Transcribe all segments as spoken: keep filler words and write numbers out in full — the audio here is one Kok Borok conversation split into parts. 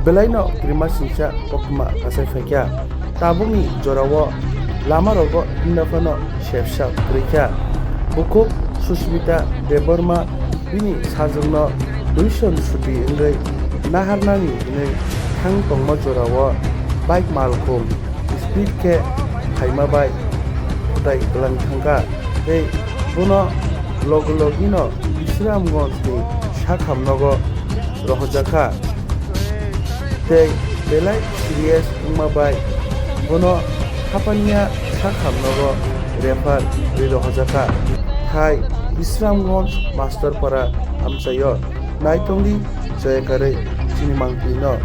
Belaino krimasingcha koktwma achai phaikha. Tabukni jorao lamarogo himna phano sepsa kwrwikha. Bukhuk Susmita Debbarma bini sajwkno tuition suti wngwi naharnani hwnwi thang tongma jorao bike malkhung speed khe phaima bai kwtai kwlang thangkha tei bono logi logino Bisramganjni sakhamnogo rohorjakha tei belai serious wngma bai bono hapaniya sakhamnogo refer rwi rohorjakha. Hai Bisramganj Masterpara amchaio. Naitongdi chaya karwi chini mangpili no.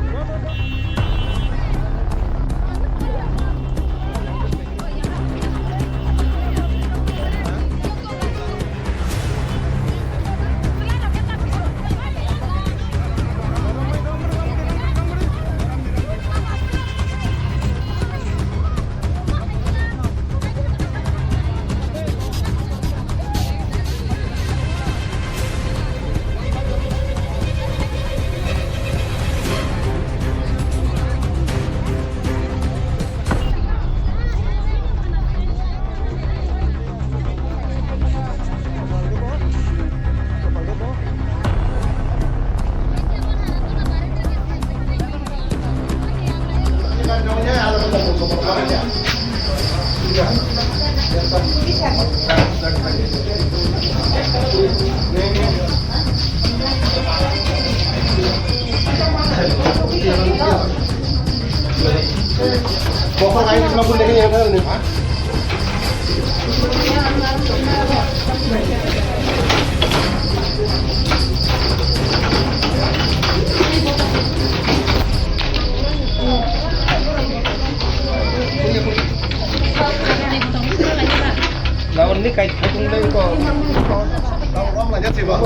Lawan ni kai thaitung dai ko. Lawan rom la jati ba.